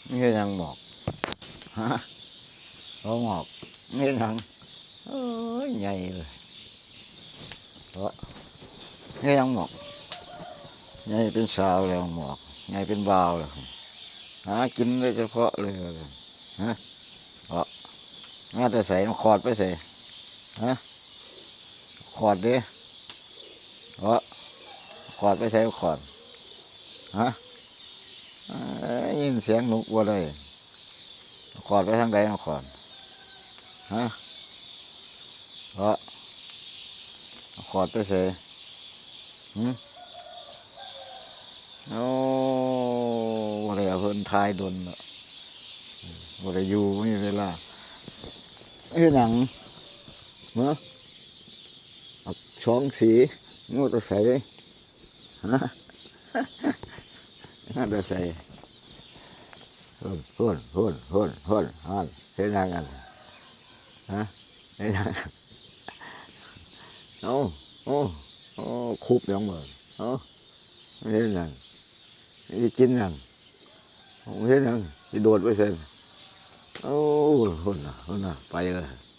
ເຮັດຫຍັງໝອກ? ຮະ? ເອົາໝອກ ເຮັດຫຍັງ? ໂອ້ຍ ໃຫຍ່ເລີຍ. ເອາະ ເຮັດຫຍັງໝອກ? ໃຫຍ່ເປັນສາວແລ້ວໝອກ ໃຫຍ່ເປັນບ່າວແລ້ວ ຫາກິນໄດ້ສະເພາະເລີຍ. ຮະ? ເອາະ ມາແຕ່ໃສ? ມາຂອດໄປໃສ? ຮະ? ຂອດເດ້. ເອາະ ຂອດໄປໃສ? ຂອດ ຮະ? ເອີ ຍິນສຽງນົກບໍ່ໄດ້. ຂອດໄປທາງໃດ? ຂອດ ຮະ? ເອາະ ຂອດໄປໃສ? ຫື? ໂອ້ ບໍ່ໄດ້ເອົາເພິ່ນຖ່າຍດົນແລ້ວ ບໍ່ໄດ້ຢູ່ ບໍ່ມີເວລາ. ເຮັດຫຍັງ? ຮະ? ສອງສີ ມາແຕ່ໃສ? ຮະ? ມາແຕ່ໃສ? ພຸ້ນ ພຸ້ນ ພຸ້ນ ພຸ້ນ ພຸ້ນ ເຮັດຫຍັງກັນ? ຮະ? ເຮັດຫຍັງ? ເອົາ ໂອ້ ໂອ້ ຄຸບຫຍັງບໍ່? ເອົາ ເຮັດຫຍັງ? ຊິກິນຫຍັງ? ເຮັດຫຍັງ? ຊິໂດດໄປໃສ? ໂອ້ ພຸ້ນນະ ພຸ້ນນະ ໄປແລ້ວ.